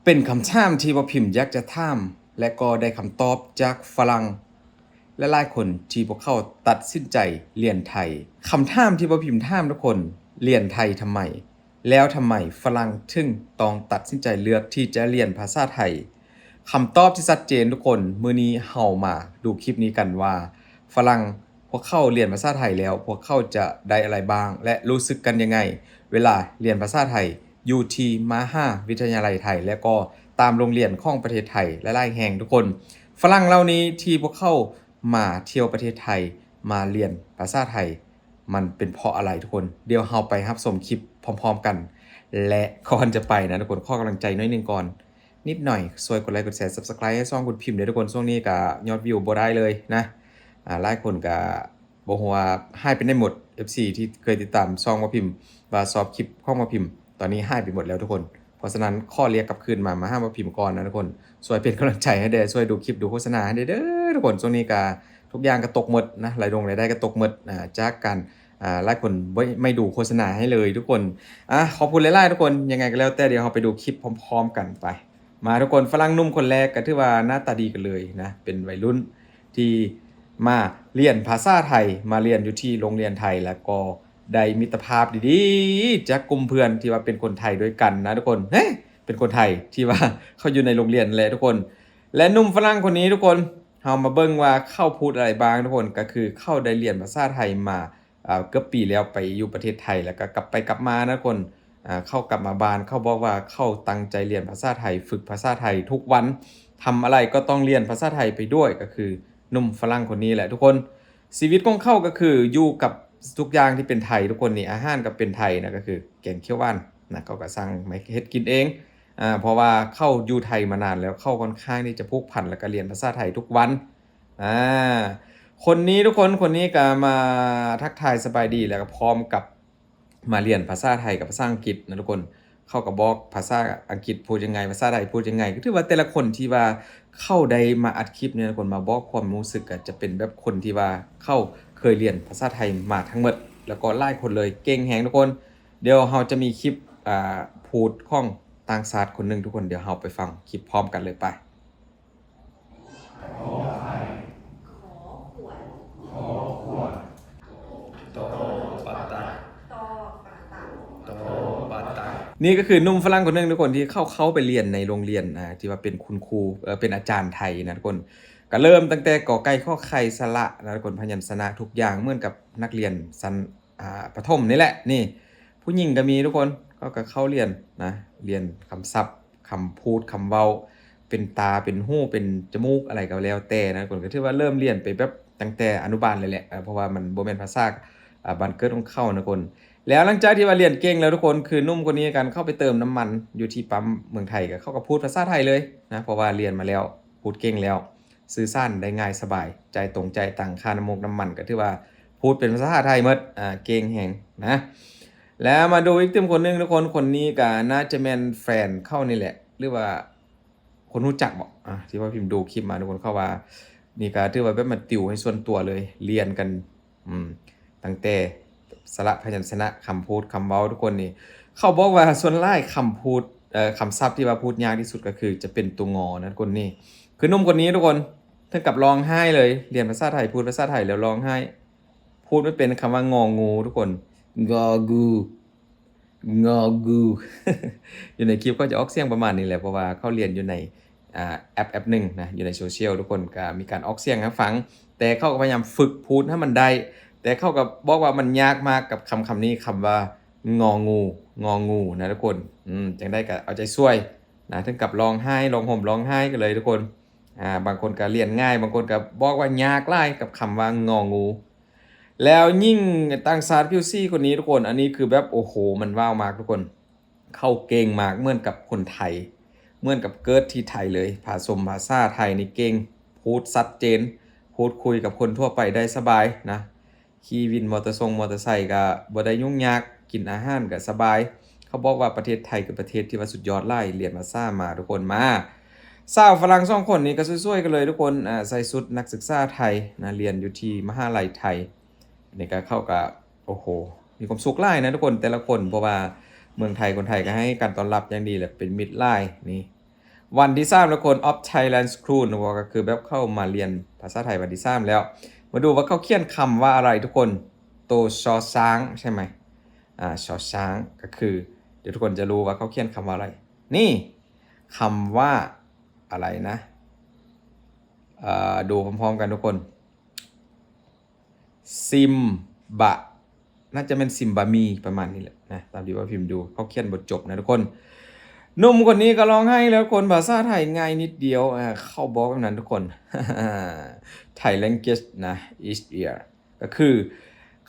ເປັນຄຳຖາມທີ່ບ່າວພິມຢາກຈະຖາມ ແລະ ກໍໄດ້ຄຳຕອບຈາກຝຣັ່ງຫຼາຍໆຄົນທີ່ພວກເຂົາຕັດສິນໃຈຮຽນໄທ. ຄຳຖາມທີ່ບ່າວພິມຖາມທຸກຄົນ, ຮຽນໄທທຳໄມ? ແລ້ວທຳໄມຝຣັ່ງເຖິງຕ້ອງຕັດສິນໃຈເລືອກທີ່ຈະຮຽນພາສາໄທ? ຄຳຕອບທີ່ຊັດເຈນທຸກຄົນ, ມື້ນີ້ເຮົາມາດູຄລິບນີ້ກັນວ່າ ຝຣັ່ງ ພວກເຂົາຮຽນພາສາໄທແລ້ວ ພວກເຂົາຈະໄດ້ອະໄລບ້າງ ແລະ ຮູ້ສຶກກັນຍັງໄງ ເວລາຮຽນພາສາໄທຢູ່ທີ່ມະຫາວິທະຍາໄລໄທ ແລະ ກໍຕາມໂຮງຮຽນຂອງປະເທດໄທຫຼາຍໆແຫ່ງທຸກຄົນ. ຝຣັ່ງເຫຼົ່ານີ້ທີ່ພວກເຂົາມາທ່ຽວປະເທດໄທ ມາຮຽນພາສາໄທ ມັນເປັນເພາະອະໄລທຸກຄົນ? ດຽວເຮົາໄປຮັບຊົມຄລິບພ້ອມໆກັນ ແລະ ກ່ອນຈະໄປນະທຸກຄົນ ຂໍກຳລັງໃຈໜ້ອຍໜຶ່ງກ່ອນ ນິດໜ້ອຍ ຊ່ວຍກົດໄລກົດແຊ Subscribe ໃຫ້ຊ່ອງບຸນພິມເດີທຸກຄົນ. ຊ່ວງນີ້ກະຍອດວິວບໍ່ໄດ້ເລີຍນະ ອາ ຫຼາຍຄົນກະບໍ່ຮູ້ວ່າຫາຍໄປໃນໝົດ ເອັຟຊີ ທີ່ເຄີຍຕິດຕາມຊ່ອງບ່າວພິມ ວ່າຊອບຄລິບຂອງບ່າວພິມ ຕອນນີ້ຫາຍໄປໝົດແລ້ວທຸກຄົນ. ເພາະສະນັ້ນຂໍຮຽກກັບຄືນມາ ມາຫາບ່າວພິມກ່ອນນະທຸກຄົນ. ຊ່ວຍເປັນກຳລັງໃຈໃຫ້ແດ່ ຊ່ວຍດູຄລິບ ດູໂຄສະນາໃຫ້ແດ່ເດີທຸກຄົນ. ຊ່ວງນີ້ກະທຸກຢ່າງກະຕົກໝົດນະ ລາຍດົງລາຍໄດ້ກະຕົກໝົດ ອາ ຈາກການ ອາ ຫຼາຍຄົນບໍ່ ໄມ່ດູໂຄສະນາໃຫ້ເລີຍທຸກຄົນ. ອາ ຂອບຄຸນຫຼາຍໆທຸກຄົນ. ຍັງໄງກໍແລ້ວແຕ່ ດຽວເຮົາໄປດູຄລິບພ້ອມໆກັນໄປ. ມາທຸກຄົນ, ຝຣັ່ງໜຸ່ມຄົນແລກກໍຖືວ່າໜ້າຕາດີກັນເລີຍນະ ເປັນໄວລຸ້ນທີ່ມາຮຽນພາສາໄທ ມາຮຽນຢູ່ທີ່ໂຮງຮຽນໄທ ແລ້ວກໍໄດ້ມິດຕະພາບດີໆ ຈາກກຸ່ມເພື່ອນທີ່ວ່າເປັນຄົນໄທດ້ວຍກັນນະທຸກຄົນ. ເຮີ ເປັນຄົນໄທທີ່ວ່າເຂົາຢູ່ໃນໂຮງຮຽນແຫຼະທຸກຄົນ. ແລະ ໜຸ່ມຝຣັ່ງຄົນນີ້ທຸກຄົນ, ເຮົາມາເບິ່ງວ່າເຂົາພູດອະໄລບ້າງທຸກຄົນ. ກໍຄືເຂົາໄດ້ຮຽນພາສາໄທມາ ອາ ເກືອບປີແລ້ວ ໄປຢູ່ປະເທດໄທ ແລ້ວກໍກັບໄປກັບມານະທຸກຄົນ. ອາ ເຂົາກັບມາບ້ານ ເຂົາບອກວ່າເຂົາຕັ້ງໃຈຮຽນພາສາໄທ ຝຶກພາສາໄທທຸກວັນ ທຳອະໄລກໍຕ້ອງຮຽນພາສາໄທໄປດ້ວຍ. ກໍຄືໜຸ່ມຝຣັ່ງຄົນນີ້ແຫຼະທຸກຄົນ. ຊີວິດຂອງເຂົາກໍຄືຢູ່ກັບທຸກຢ່າງທີ່ເປັນໄທທຸກຄົນນີ້. ອາຫານກໍເປັນໄທນະ ກໍຄືແກງຂຽວຫວານນະ ເຂົາກໍສັ່ງມາເຮັດກິນເອງ ອາ ເພາະວ່າເຂົາຢູ່ໄທມານານແລ້ວ ເຂົາຄ່ອນຂ້າງທີ່ຈະຜູກພັນ ແລ້ວກໍຮຽນພາສາໄທທຸກວັນ. ອາ ຄົນນີ້ທຸກຄົນ, ຄົນນີ້ກໍມາທັກທາຍສະບາຍດີ ແລ້ວກໍພ້ອມກັບມາຮຽນພາສາໄທກັບພາສາອັງກິດນະທຸກຄົນ. ເຂົາກໍບອກພາສາອັງກິດພູດຍັງໄງ ພາສາໄທພູດຍັງໄງ. ກໍຖືວ່າແຕ່ລະຄົນທີ່ວ່າເຂົາໄດ້ມາອັດຄລິບນີ້ນະທຸກຄົນ ມາບອກຄວາມຮູ້ສຶກ ກໍຈະເປັນແບບຄົນທີ່ວ່າເຂົາເຄີຍຮຽນພາສາໄທມາທັງໝົດ ແລ້ວກໍຫຼາຍຄົນເລີຍ. ເກັ່ງແຮງທຸກຄົນ. ດຽວເຮົາຈະມີຄລິບ ອາ ພູດຂອງຕ່າງຊາດຄົນໜຶ່ງທຸກຄົນ. ດຽວເຮົາໄປຟັງຄລິບພ້ອມກັນເລີຍໄປ. ນີ້ກໍຄືໜຸ່ມຝຣັ່ງຄົນໜຶ່ງທຸກຄົນ ທີ່ເຂົາເຂົ້າໄປຮຽນໃນໂຮງຮຽນ ອາ ທີ່ວ່າເປັນຄຸນຄູ ເອີ ເປັນອາຈານໄທນະທຸກຄົນ. ກໍເລີ່ມຕັ້ງແຕ່ ກ ໄກ່ ຂໍ ໄຂ່ ສະຫຼະນະທຸກຄົນ, ພະຍັນຊະນະທຸກຢ່າງເໝືອນກັບນັກຮຽນຊັ້ນ ອາ ປະຖົມນີ້ແຫຼະ. ນີ້ ຜູ້ຍິງກໍມີທຸກຄົນ, ເຂົາກໍເຂົ້າຮຽນນະ ຮຽນຄຳສັບ ຄຳພູດ ຄຳເວົ້າ ເປັນຕາ ເປັນຫູ ເປັນຈະມູກ ອະໄລກໍແລ້ວແຕ່ນະທຸກຄົນ. ກໍຖືວ່າເລີ່ມຮຽນໄປແບບຕັ້ງແຕ່ອະນຸບານເລີຍແຫຼະ ເພາະວ່າມັນບໍ່ແມ່ນພາສາ ອາ ບ້ານເກີດຂອງເຂົານະທຸກຄົນ. ແລ້ວຫຼັງຈາກທີ່ວ່າຮຽນເກັ່ງແລ້ວທຸກຄົນ, ຄືໜຸ່ມຄົນນີ້ກັນເຂົ້າໄປເຕີມນ້ຳມັນຢູ່ທີ່ປ້ຳເມືອງໄທ ກໍເຂົາກໍພູດພາສາໄທເລີຍນະ ເພາະວ່າຮຽນມາແລ້ວ ພູດເກັ່ງແລ້ວ. ສື່ສານໄດ້ງ່າຍສະບາຍ, ຈ່າຍຕົງຈ່າຍຕັງ ຄ່ານ້ຳມົກນ້ຳມັນ ກໍຖືວ່າພູດເປັນພາສາໄທໝົດ ອາ ເກັ່ງແຮງນະ. ແລ້ວມາດູອີກຕື່ມຄົນໜຶ່ງທຸກຄົນ, ຄົນນີ້ກໍໜ້າຈະແມ່ນແຟນເຂົານີ້ແຫຼະ ຫຼືວ່າຄົນຮູ້ຈັກບໍ ອາ ທີ່ວ່າພິມດູຄລິບມາທຸກຄົນ. ເຂົາວ່ານີ້ກໍຖືວ່າແບບມາຕິວໃຫ້ສ່ວນຕົວເລີຍ, ຮຽນກັນ ອືມ ຕັ້ງແຕ່ສະຫຼະ ພະຍັນຊະນະ ຄຳພູດ ຄຳເວົ້າທຸກຄົນນີ້. ເຂົາບອກວ່າສ່ວນຫຼາຍຄຳພູດ ເອີ ຄຳສັບທີ່ວ່າພູດຍາກທີ່ສຸດກໍຄືຈະເປັນຕົວ ງ ນະທຸກຄົນ. ນີ້ຄືໜຸ່ມຄົນນີ້ທຸກຄົນ ເຖິງກັບຮ້ອງໄຫ້ເລີຍ, ຮຽນພາສາໄທ ພູດພາສາໄທແລ້ວຮ້ອງໄຫ້, ພູດບໍ່ເປັນຄຳວ່າ ງ ງ ທຸກຄົນ, ງ ງ ງ ງ ຢູ່ໃນຄລິບເຂົາຈະອອກສຽງປະມານນີ້ແຫຼະ ເພາະວ່າເຂົາຮຽນຢູ່ໃນ ອາ ແອັບແອັບໜຶ່ງນະ ຢູ່ໃນໂຊຊຽວ ທຸກຄົນກໍມີການອອກສຽງໃຫ້ຟັງ, ແຕ່ເຂົາກໍພະຍາຍາມຝຶກພູດໃຫ້ມັນໄດ້. ແຕ່ເຂົາກໍບອກວ່າມັນຍາກມາກກັບຄຳຄຳນີ້ ຄຳວ່າ ງ ງ ງ ງ ນະທຸກຄົນ. ອືມ ຈັ່ງໃດກໍເອົາໃຈຊ່ວຍນະ, ເຖິງກັບຮ້ອງໄຫ້ ຮ້ອງໂຮມຮ້ອງໄຫ້ກັນເລີຍທຸກຄົນ. ອາ ບາງຄົນກໍຮຽນງ່າຍ, ບາງຄົນກໍບອກວ່າຍາກຫຼາຍກັບຄຳວ່າ ງ ງ. ແລ້ວຍິງຕ່າງຊາດຜິວສີຄົນນີ້ທຸກຄົນ, ອັນນີ້ຄືແບບ ໂອ້ໂຫ ມັນວ້າວມາກທຸກຄົນ. ເຂົາເກັ່ງມາກ ເໝືອນກັບຄົນໄທ, ເໝືອນກັບເກີດທີ່ໄທເລີຍ. ຜະສົມພາສາໄທນີ້ເກັ່ງ, ພູດຊັດເຈນ, ພູດຄຸຍກັບຄົນທົ່ວໄປໄດ້ສະບາຍນະ. ຂີ່ວິນມໍເຕີຊົງມໍເຕີໄຊກໍບໍ່ໄດ້ຫຍຸ້ງຍາກ, ກິນອາຫານກໍສະບາຍ. ເຂົາບອກວ່າປະເທດໄທຄືປະເທດທີ່ວ່າສຸດຍອດຫຼາຍ, ຮຽນພາສາມາທຸກຄົນມາ. ສາວຝຣັ່ງສອງຄົນນີ້ກໍສວຍໆກັນເລີຍທຸກຄົນ, ອາ ໃສ່ຊຸດນັກສຶກສາໄທນະ, ຮຽນຢູ່ທີ່ມະຫາໄລໄທ. ນີ້ກໍ ເຂົາກໍ ໂອ້ໂຫ ມີຄວາມສຸກຫຼາຍນະທຸກຄົນ ແຕ່ລະຄົນ, ເພາະວ່າເມືອງໄທ ຄົນໄທກໍໃຫ້ການຕ້ອນຮັບຢ່າງດີ ແລະ ເປັນມິດຫຼາຍ. ນີ້ ວັນທີສາມ ທຸກຄົນ of Thailand School ເນາະ ກໍຄືແບບເຂົ້າມາຮຽນພາສາໄທວັນທີສາມແລ້ວ. ມາດູວ່າເຂົາຂຽນຄຳວ່າອະໄລທຸກຄົນ. ໂຕຊໍຊ້າງໃຊ່ໄໝ? ອາ ຊໍຊ້າງ ກໍຄື ດຽວທຸກຄົນຈະຮູ້ວ່າເຂົາຂຽນຄຳວ່າອະໄລ. ນີ້ ຄຳວ່າອະໄລນະ? ເອີ ດູພ້ອມໆກັນທຸກຄົນ. ຊິມບະ ໜ້າຈະແມ່ນຊິມບະໝີ່ ປະມານນີ້ແຫຼະນະ ຕາມທີ່ວ່າພິມດູ ເຂົາຂຽນບໍ່ຈົບນະທຸກຄົນ. ໜຸ່ມຄົນນີ້ກໍຮ້ອງໄຫ້ແລ້ວທຸກຄົນ ພາສາໄທງ່າຍນິດດຽວ ອາ ເຂົາບອກແບບນັ້ນທຸກຄົນ. Thai language ນະ is here ກໍຄື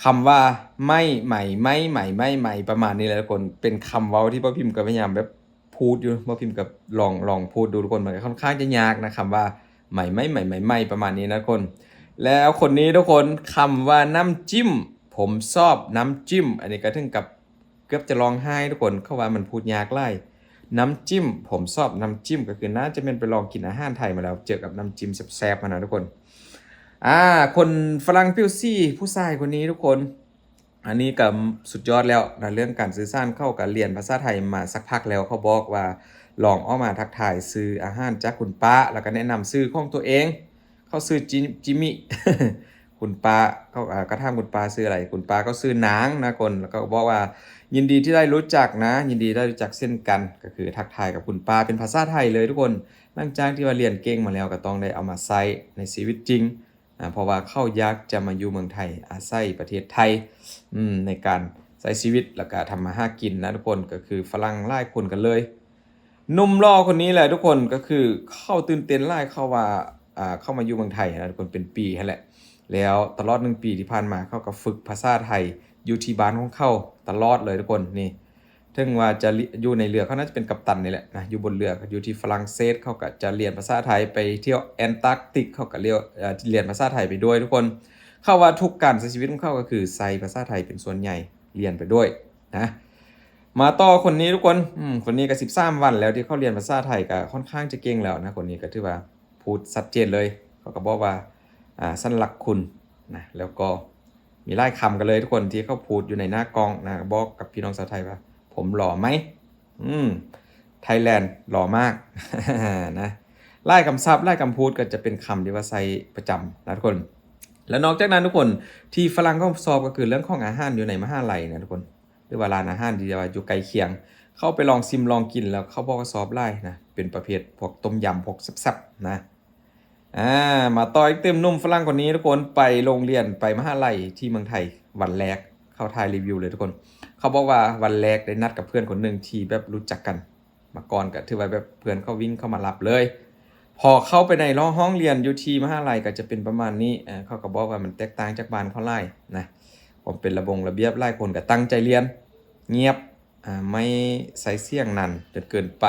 ຄຳວ່າ ໄໝ ໄໝ ໄໝ ໄໝ ໄໝ ໄໝ ປະມານນີ້ແຫຼະທຸກຄົນ. ເປັນຄຳເວົ້າທີ່ບໍ່ພິມກໍພະຍາຍາມແບບ ພູດຢູ່ ບໍ່ພິມກັບລອງ ລອງພູດດູທຸກຄົນ. ມັນກໍຄ່ອນຂ້າງຈະຍາກນະ ຄຳວ່າ ໄໝ ໄໝ ໄໝ ໄໝ ໄໝ ປະມານນີ້ນະທຸກຄົນ. ແລ້ວຄົນນີ້ທຸກຄົນ ຄຳວ່ານ້ຳຈິ້ມ ຜົມຊອບນ້ຳຈິ້ມ. ອັນນີ້ກໍເຖິງກັບເກືອບຈະຮ້ອງໄຫ້ທຸກຄົນ ເຂົາວ່າມັນພູດຍາກຫຼາຍ. ນ້ຳຈິ້ມ ຜົມຊອບນ້ຳຈິ້ມ ກໍຄືໜ້າຈະແມ່ນໄປລອງກິນອາຫານໄທມາແລ້ວ ເຈີກັບນ້ຳຈິ້ມແຊບໆ ຫັ້ນນະທຸກຄົນ. ອາ ຄົນຝຣັ່ງຜິວສີ ຜູ້ຊາຍຄົນນີ້ທຸກຄົນ ອັນນີ້ກໍສຸດຍອດແລ້ວນະ ເລື່ອງການສື່ສານ. ເຂົາກໍຮຽນພາສາໄທມາສັກພັກແລ້ວ ເຂົາບອກວ່າລອງອອກມາທັກທາຍຊື່ອາຫານຈາກຄຸນປ້າ ແລ້ວກໍແນະນຳຊື່ຂອງຕົວເອງ. ເຂົາຊື່ຈິ ຈິມມີ ຄຸນປ້າ ເຂົາ ອາ ກໍຖາມຄຸນປ້າຊື່ອະໄລ ຄຸນປ້າກໍຊື່ນາງນະທຸກຄົນ ແລ້ວກໍບອກວ່າ ຍິນດີທີ່ໄດ້ຮູ້ຈັກນະ ຍິນດີໄດ້ຮູ້ຈັກເຊັ່ນກັນ. ກໍຄືທັກທາຍກັບຄຸນປ້າເປັນພາສາໄທເລີຍທຸກຄົນ. ຫຼັງຈາກທີ່ວ່າຮຽນເກັ່ງມາແລ້ວ ກໍຕ້ອງໄດ້ເອົາມາໃຊ້ໃນຊີວິດຈິງ ອາ ເພາະວ່າເຂົາຢາກຈະມາຢູ່ເມືອງໄທ ອາໄສປະເທດໄທ ອືມ ໃນການໃຊ້ຊີວິດ ແລ້ວກະທຳມາຫາກິນນະທຸກຄົນ. ກໍຄືຝຣັ່ງຫຼາຍຄົນກັນເລີຍ. ໜຸ່ມຫຼໍ່ຄົນນີ້ແຫຼະທຸກຄົນ ກໍຄືເຂົາຕື່ນເຕັ້ນຫຼາຍ ເຂົາວ່າ ອາ ເຂົ້າມາຢູ່ເມືອງໄທນະທຸກຄົນ ເປັນປີຫັ້ນແຫຼະ. ແລ້ວຕະຫຼອດໜຶ່ງປີທີ່ຜ່ານມາ ເຂົາກໍຝຶກພາສາໄທຢູ່ທີ່ບ້ານຂອງເຂົາຕະຫຼອດເລີຍທຸກຄົນ. ນີ້ ເຖິງວ່າຈະຢູ່ໃນເຮືອ ເຂົາໜ້າຈະເປັນກັບຕັນນີ້ແຫຼະນະ ຢູ່ບົນເຮືອ ຢູ່ທີ່ຝຣັ່ງເສດ ເຂົາກໍຈະຮຽນພາສາໄທ. ໄປທ່ຽວແອນຕາກຕິກ ເຂົາກໍຮຽນ ເອີ ຮຽນພາສາໄທໄປດ້ວຍທຸກຄົນ. ເຂົາວ່າທຸກການໃຊ້ຊີວິດຂອງເຂົາກໍຄືໃຊ້ພາສາໄທເປັນສ່ວນໃຫຍ່ ຮຽນໄປດ້ວຍນະ. ມາຕໍ່ຄົນນີ້ທຸກຄົນ ອືມ ຄົນນີ້ກໍສິບສາມວັນແລ້ວທີ່ເຂົາຮຽນພາສາໄທ ກໍຄ່ອນຂ້າງຈະເກັ່ງແລ້ວນະ. ຄົນນີ້ກໍຖືວ່າ ພູດຊັດເຈນເລີຍ ເຂົາກໍບອກວ່າ ອາ ສັນລັກຄຸນນະ ແລ້ວກໍມີຫຼາຍຄຳກັນເລີຍທຸກຄົນ ທີ່ເຂົາພູດຢູ່ໃນໜ້າກ້ອງນະ ບອກກັບພີ່ນ້ອງຊາວໄທວ່າ ຜົມຫຼໍ່ໄໝ? ອືມ ໄທແລນຫຼໍ່ມາກ ນະ. ຫຼາຍຄຳສັບ ຫຼາຍຄຳພູດ ກໍຈະເປັນຄຳທີ່ວ່າໃຊ້ປະຈຳນະທຸກຄົນ. ແລະນອກຈາກນັ້ນທຸກຄົນ ທີ່ຝຣັ່ງເຂົາຊອບກໍຄືເລື່ອງຂອງອາຫານຢູ່ໃນມະຫາໄລນະທຸກຄົນ. ຫຼືວ່າຮ້ານອາຫານທີ່ວ່າຢູ່ໃກ້ຄຽງ ເຂົ້າໄປລອງຊິມລອງກິນແລ້ວ ເຂົາບອກວ່າຊອບຫຼາຍນະ ເປັນປະເພດພວກຕົ້ມຍຳ ພວກແຊບໆນະ. ອາ ມາຕໍ່ອີກຕື່ມ ໜຸ່ມຝຣັ່ງຄົນນີ້ທຸກຄົນ ໄປໂຮງຮຽນ ໄປມະຫາໄລທີ່ເມືອງໄທ ວັນແລກ ເຂົາຖ່າຍຣີວິວເລີຍທຸກຄົນ. ເຂົາບອກວ່າວັນແລກໄດ້ນັດກັບເພື່ອນຄົນໜຶ່ງທີ່ແບບຮູ້ຈັກກັນມາກ່ອນ ກໍຖືວ່າແບບເພື່ອນເຂົາວິ່ງເຂົ້າມາຮັບເລີຍ. ພໍເຂົ້າໄປໃນຫ້ອງຮຽນຢູ່ທີ່ມະຫາໄລກໍຈະເປັນປະມານນີ້ ເຂົາກໍບອກວ່າມັນແຕກຕ່າງຈາກບ້ານເຂົາຫຼາຍນະ ຄວາມເປັນລະບົງລະບຽບ. ຫຼາຍຄົນກໍຕັ້ງໃຈຮຽນ ງຽບ ອາ ໄມ່ໃຊ້ສຽງນັ້ນຈົນເກີນໄປ.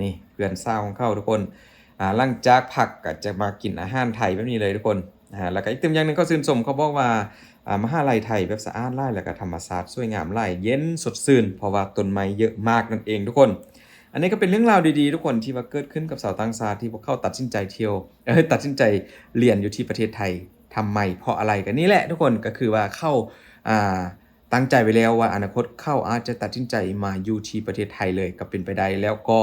ນີ້ເພື່ອນສາວຂອງເຂົາທຸກຄົນ ອາ ຫຼັງຈາກພັກກໍຈະມາກິນອາຫານໄທແບບນີ້ເລີຍທຸກຄົນ. ອາ ແລ້ວກໍອີກຕື່ມຢ່າງໜຶ່ງ ເຂົາຊື່ນຊົມ ເຂົາບອກວ່າ ອາ ມະຫາໄລໄທແບບສະອາດຫຼາຍ ແລ້ວກໍທຳມະຊາດສວຍງາມຫຼາຍ ເຢັນສົດຊື່ນ ເພາະວ່າຕົ້ນໄມ້ເຍອະມາກນັ້ນເອງທຸກຄົນ. ອັນນີ້ກໍເປັນເລື່ອງລາວດີໆທຸກຄົນ ທີ່ວ່າເກີດຂຶ້ນກັບຊາວຕ່າງຊາດ ທີ່ພວກເຂົາຕັດສິນໃຈທ່ຽວ ເອີ ຕັດສິນໃຈຮຽນຢູ່ທີ່ປະເທດໄທ. ທຳໄມ ເພາະອະໄລ? ກໍນີ້ແຫຼະທຸກຄົນ ກໍຄືວ່າເຂົາ ອາ ຕັ້ງໃຈໄວ້ແລ້ວວ່າອະນາຄົດເຂົາອາດຈະຕັດສິນໃຈມາຢູ່ທີ່ປະເທດໄທເລີຍກໍເປັນໄປໄດ້ ແລ້ວກໍ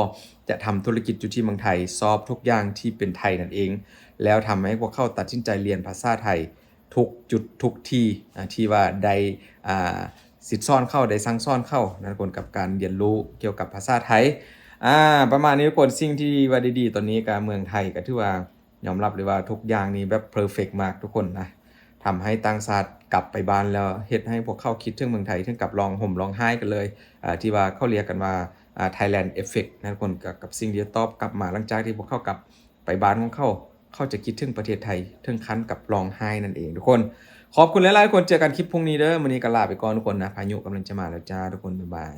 ຈະທຳທຸລະກິດຢູ່ທີ່ເມືອງໄທ ຊອບທຸກຢ່າງທີ່ເປັນໄທນັ້ນເອງ ແລ້ວທຳໃຫ້ພວກເຂົາຕັດສິນໃຈຮຽນພາສາໄທທຸກຈຸດທຸກທີ່ ອາ ທີ່ວ່າໄດ້ ອາ ສິດສອນເຂົາ ໄດ້ສັ່ງສອນເຂົານະທຸກຄົນ ກັບການຮຽນຮູ້ກ່ຽວກັບພາສາໄທ. ອາ ປະມານນີ້ທຸກຄົນ ສິ່ງທີ່ວ່າດີໆຕອນນີ້ກະເມືອງໄທກະຖືວ່າ ຍອມຮັບເລີຍວ່າທຸກຢ່າງນີ້ແບບເພີເຟັກມາກທຸກຄົນນະ ທຳໃຫ້ຕ່າງຊາດກັບໄປບ້ານແລ້ວ ເຮັດໃຫ້ພວກເຂົາຄິດເຖິງເມືອງໄທ ເຖິງກັບຮ້ອງຫ່ມຮ້ອງໄຫ້ກັນເລີຍ ອາ ທີ່ວ່າເຂົາລຽກກັນວ່າ ອາ Thailand Effect ນະທຸກຄົນ. ກັບ ກັບສິ່ງທີ່ຕອບກັບມາຫຼັງຈາກທີ່ພວກເຂົາກັບໄປບ້ານຂອງເຂົາ ເຂົາຈະຄິດເຖິງປະເທດໄທ ເຖິງຂັ້ນກັບຮ້ອງໄຫ້ນັ້ນເອງທຸກຄົນ. ຂອບຄຸນຫຼາຍໆທຸກຄົນ ເຈີກັນຄລິບພຸ່ງນີ້ເດີ. ມື້ນີ້ກໍລາໄປກ່ອນທຸກຄົນນະ ພາຍຸກຳລັງຈະມາແລ້ວຈ້າທຸກຄົນ ບາຍບາຍ.